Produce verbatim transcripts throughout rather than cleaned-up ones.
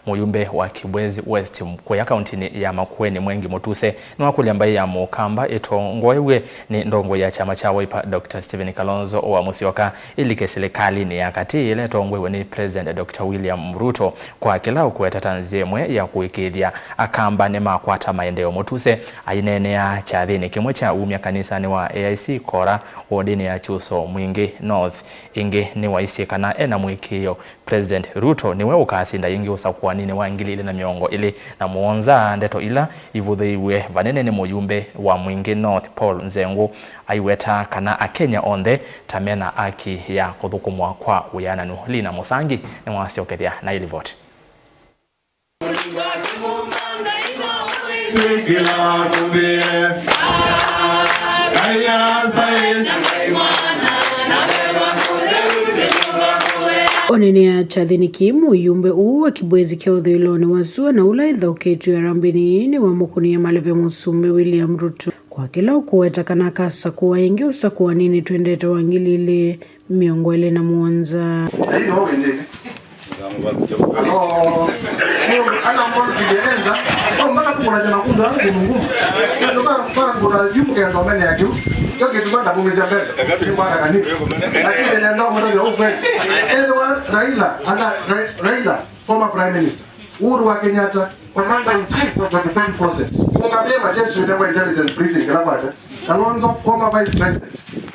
Mũyumbe wa Kibwezi West kũya kauntinĩ ya Makueni, Mwengi Mũtuse, nĩwakũlya mbaĩ ya Mũkamba ĩtongoew'e nĩ ndongoi ya kyama kya Wiper, Doctor Stephen Kalonzo wa Musyoka, ĩlike silikalĩnĩ ya katĩ ĩla ĩtongoew'e nĩ President Doctor William Ruto kwa kĩla ũkũweta ta nzĩa ĩmwe ya kũĩkĩĩthya Akamba nĩmakwata maendeeo. Mũtuse aineenea kyathĩnĩ kĩmwe kya umya kanisanĩ wa A I C Kora, wodinĩ ya Kyuso Mwingĩ North. Ĩngĩ nĩwaisye kana ena mũĩkĩĩo President Ruto nĩwe ũkasinda ĩngĩ ũsakũaninĩ wa ngili ilĩ na mĩongo ĩlĩ na mũonza, ndeto ila ivũthĩiw'e vanene nĩ mũyumbe wa Mwingĩ North Paul Nzengũ, aiweta kana Akenya onthe ta mena aki ya kũthũkũmwa kwa wĩananu. Lina Mũsangi nĩwasyokethya na ĩlivoti. Onene ya kyathĩnĩ kĩĩ, mũyumbe ũũ wa Kibwezi kya ũthũĩlonĩ wa sua na ũla ĩthaũkĩtw'e harambĩnĩ ĩĩ nĩwamũkũnie maleve Mũsumbĩ William Ruto kwa kĩla ũkũweta kana akasakũwa ĩngĩ ũsakũaninĩ twendete wa ngili ilĩ mĩongo ĩlĩ na mũonza. Alo, ana mbona kijenza, kwa mpaka tuko na jana kunza ngumu ngumu. Ndio kwa kwa kuna jumu kendo mene ya juu. Ndio kitu banda kumizia pesa. Ni kwa kanisa. Lakini ndio ndio mtu ya ukweli. Edward Raila, ana Ra- Raila, former prime minister. Uhuru wa Kenyatta, commander in chief of the defense forces. Kungamia majeshi ndio intelligence briefing kila kwacha. Kalonzo, former vice president.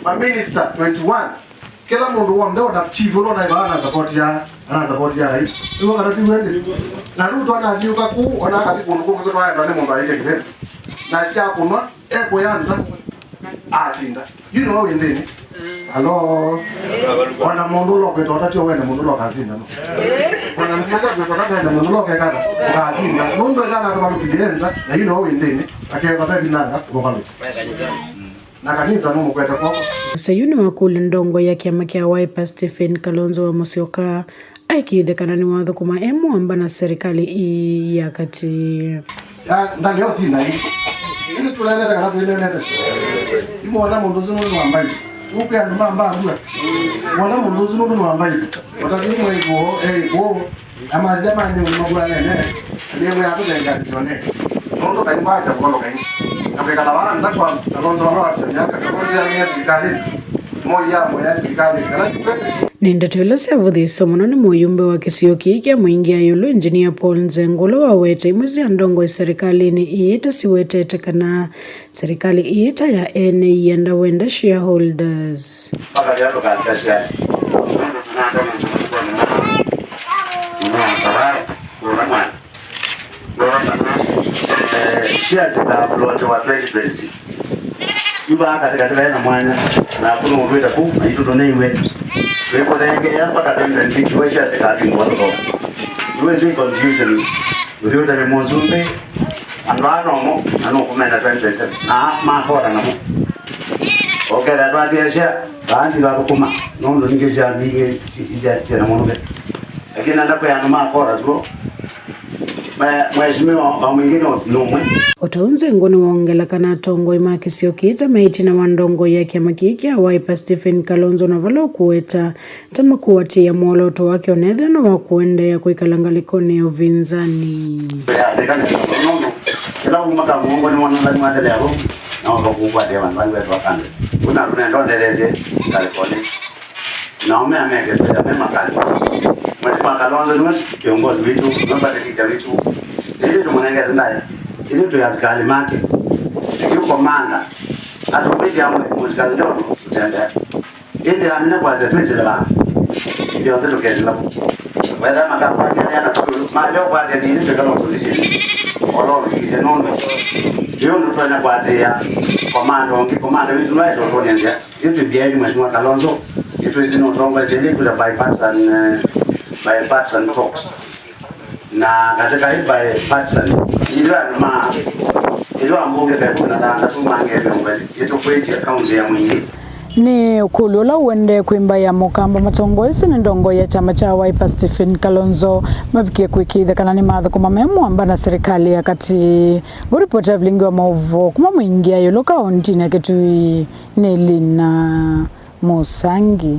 Ma minister twenty-one. Kĩla mũndũ w'onthe ona chief ũla ũnaĩva anasapoti ya anasapoti ya Raila. Nĩw'o kana ti w'o ĩndĩ? Na Ruto anathiũka kũu, ona akathi kũndũ kũngĩ kũtwaendwa nĩ mũndũ aĩte kĩvĩla. Na syakũnwa, ekũya nza, asinda. You know wĩ nthĩnĩ. Alo. Ona mũndũ ũla ũkwĩta ũtatio wene mũndũ ũla ũkasinda no. Ona nzia ũla ũkwĩta ũtatende mũndũ ũla ũkekata, ũkasinda. Nũndũ ethana atũvalũkĩlye nza, na you know wĩ nthĩnĩ, akeva vevinanga kũvalũkya. Na kanisa nũmũkwete kw'oko. Mũseo yu nĩwakũlya ndongoi ya kĩama kya Wiper Stephen Kalonzo wa Musyoka aĩkĩĩthye kana nĩwathũkũma e mũamba na serikali ii ya katĩ. Ya, ndaleo sina hii. Ili tunaenda kana tunaenda. Imwona mũndũ ũsu nũndũ wa mbaitũ. Upe andũ ma mbambua. Mwona mũndũ ũsu nũndũ wa mbaitũ. Watatu imwe ikuo, eh, ikuo. Amasya ma nyũngũ mavuanene, nĩwĩa kũthenga nzionene. Nũndũ Ngai mbaacha kũvaloka ĩngĩ. Na kwĩkala vaa nza kwa Kalonzo vala watia myaka, Kalonzo yamĩe silikalĩnĩ. Moi yamũya silikalĩnĩ. Kana Kikwete. Nĩ ndeto ila syavũthĩĩswe mũno nĩ mũyumbe wa kĩsio kĩĩ kya Mwingi ya ĩũlũ, Engineer Paul Nzengũ, ũla waweta imwe sya ndongoi serikalĩnĩ ii ta siwetete kana Serikali ii ta ya ene ianda wenda shareholders. Mpaka leo tũkakya share. Nũndũ tũnatona nzũmũkwanĩ mwa mwa Sarah kũla mwana. Ndona kana, eh, shares ikauploadiwa twenty twenty-six. Yu vaa katĩkatĩ vaĩ na mwanya, na kũnũũtwĩte kũu, na itũ tũneiwe. Twĩkũthengeea mpaka twenty twenty-six, we shares ikavingũa tũthoo. Iwe nĩ confusion. Ũthiũtavye mũsumbĩ, andũ aa nomo, na nũkũmenda twenty twenty-seven. Na makora namo. Ũkethĩa twatie share, vaa ndivathũkũma, nũndũ ningĩ share mbingĩ si- isya- syĩna mũnũke. Lakini nenda kwĩa andũ makora suo, me- mheshimiwa wa mwingĩ no- nũmwe. O ta ũu Nzengũ nĩwongela kana atongoi ma kĩsio kĩĩ ta me ĩtina wa ndongoi ya kĩama kĩĩ kya Wiper Stephen Kalonzo, na vala ũkũweta ta makũatĩĩa mwolooto wake, o na ethĩwa no wa kũendeea kwĩkala ngalĩkonĩ ya ũvinzani. Yateka nesa mũno nũndũ kĩla kuma ka mũongo nĩwonanthani wathelea vau, na oka kũkwatĩa vandũ vangu etwa kando. Kuna andũ nenda ũndetheesye ngalĩkonĩ. Nao mea meke kwĩtha me makali. Mheshimiwa Kalonzo nĩwe kiongozi witũ, nĩwe party leader witũ. Ithuĩ tũmũnengete ndaĩ. Ithuĩ twĩ asikalĩ make. Nĩkĩo komanda atũmĩte amwe mũsikalĩ ndoto kũtembea. Ĩndĩ amina kwasya twĩsĩle vaa, ithyonthe tũkesĩla vu. Wetha makakwatĩanĩa na tũlũ, malea ũkwatĩanĩa ĩndĩ twĩkala opposition. Olo ũvikĩte nũndũ. Ĩ ũndũ twanya kwatĩĩa komanda ũngĩ, komanda witũ nwaĩte ũtũnĩa nzĩa. Ĩndĩ twĩmbĩaĩni Mheshimiwa Kalonzo, nĩtwĩsĩ nũtongoesye ĩndĩ kwĩta bipartisan, eh, bipartisan talks. Na katika hii bipartisan, ĩthĩwa andũ ma, ĩthĩwa ambunge ta ĩkũmi na thanthatũ mange mĩongo ĩlĩ, ĩtũkwĩtye kaunti ya Mwingi. Nĩ ũkũlyo ũla ũendee kwĩ mbaĩ ya Mũkamba matongoesye nĩ ndongoi ya kyama kya Wiper Stephen Kalonzo mavikie kũĩkĩĩthya kana nĩmathũkũma me mũamba na serikali ya katĩ. Ngũripoti ya vilingi wa maũvoo kuma Mwingi ya ĩũlũ kauntinĩ ya Kitui nĩ Lina Mũsangi.